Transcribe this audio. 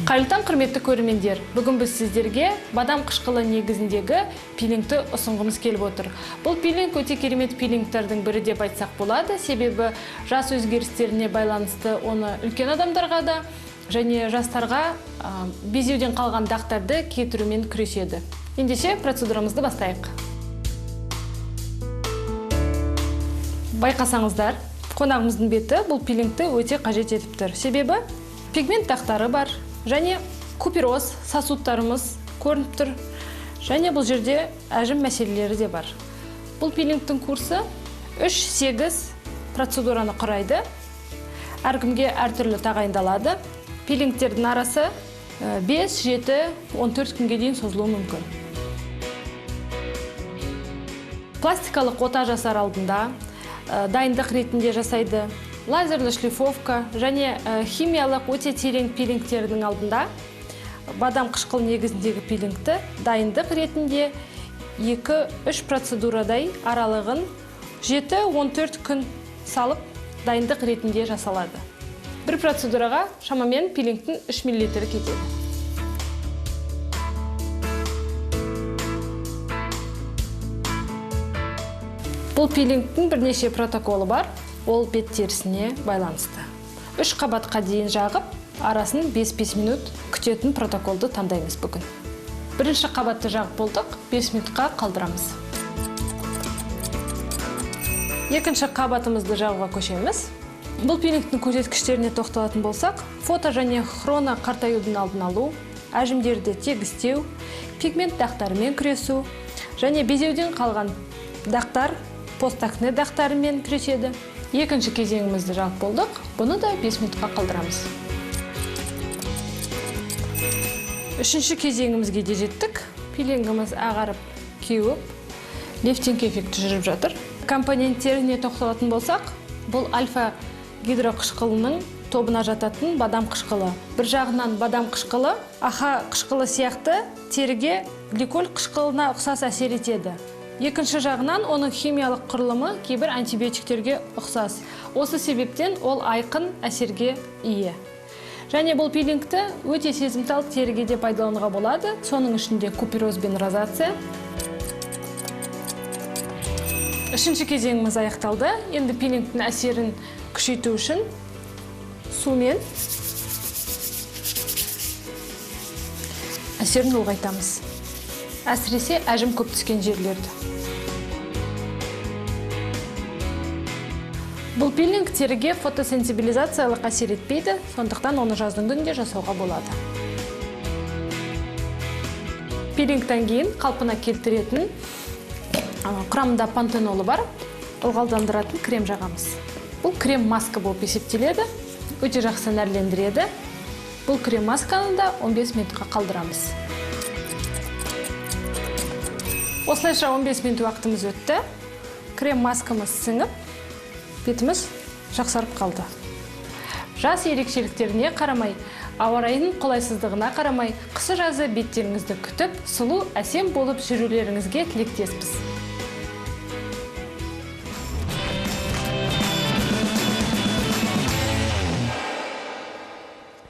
Қайырлы таң, құрметті көрермендер. Бүгін біз сіздерге бадам қышқылы негізіндегі пилингті ұсынғымыз келіп отыр. Бұл пилинг өте керемет пилингтердің бірі деп айтсақ болады, себебі жас өзгерістеріне байланысты оны үлкен адамдарға да және жастарға безеуден қалған дақтарды кетірумен күреседі. Ендеше процедурамызды бастайық. Байқасаңыздар, қонағымыздың беті бұл пилингті өте қажет етіп тұр. Себебі пигмент дақтары бар, және купероз сосудтарымыз көрініп тұр, және бұл жерде әжім мәселелері де бар. Бұл пилингтің курсы 3-8 процедураны құрайды. Әркімге әртүрлі тағайындалады. Пилингтердің арасы 5, 7, 14 күнге дейін созылуы мүмкін. Пластикалық ота жасар алдында дайындық ретінде жасайды. Лазерлі шлифовка және химиялық өте терең пилингтердің алдында бадам қышқыл негізіндегі пилингті дайындық ретінде 2-3 процедурадай аралығын 7-14 күн салып дайындық ретінде жасалады. Бір процедураға шамамен пилингтің 3 миллилитрі кетеді. Бұл пилингтің бірнеше протоколы бар. Ол бет терісіне байланысты. 3 қабатқа дейін жағып, арасын 5-5 минут күтетін протоколды таңдаймыз бүгін. Бірінші қабатты жағып болдық, 5 минутқа қалдырамыз. Екінші қабатымызды жағуға көшеміз. Бұл пилингтің көрсеткіштеріне тоқталатын болсақ, фото және хроно қартаюдың алдын алу, әжімдерді тегістеу, пигмент дақтарымен күресу және безеуден қалған дақтар, постакне дақтарымен күреседі. Екінші кезеңімізді жағып болдық, бұны да 5 минутқа қалдырамыз. Үшінші кезеңімізге де жеттік. Пилингіміз ағарып, кеуіп, лифтинг эффекті жүріп жатыр. Компоненттеріне тоқталатын болсақ, бұл альфа гидроқышқылының тобына жататын бадам қышқылы. Бір жағынан бадам қышқылы, аха қышқылы сияқты теріге гликоль қышқылына ұқсас әсер етеді. Екінші жағынан оның химиялық құрылымы кейбір антибиотиктерге ұқсас. Осы себептен ол айқын әсерге ие. Және бұл пилингті өте сезімтал теріге де пайдалануға болады. Соның ішінде купероз бен розация. Үшінші кезеңіміз аяқталды. Енді пилингтің әсерін күшейту үшін сумен әсерін ұлғайтамыз. Әсіресе әжім көп түскен жерлерді. Бұл пилинг теріге фотосенсибилизациялық әсер етпейді, сондықтан оны жаздың күнінде жасауға болады. Пилингтен кейін қалпына келтіретін, құрамында пантенолы бар, ылғалдандыратын крем жағамыз. Бұл крем маска болып есептеледі, өте жақсы нәрлендіреді. Бұл крем масканы да 15 минутқа қалдырамыз. Осылайша 15 минут уақытымыз өтті. Крем маскамыз сіңіп, бетіміз жақсарып қалды. Жас ерекшеліктеріне қарамай, ауа райының қолайсыздығына қарамай, қысы жазы беттеріңізді күтіп, сұлу, әсем болып жүрулеріңізге тілектеспіз.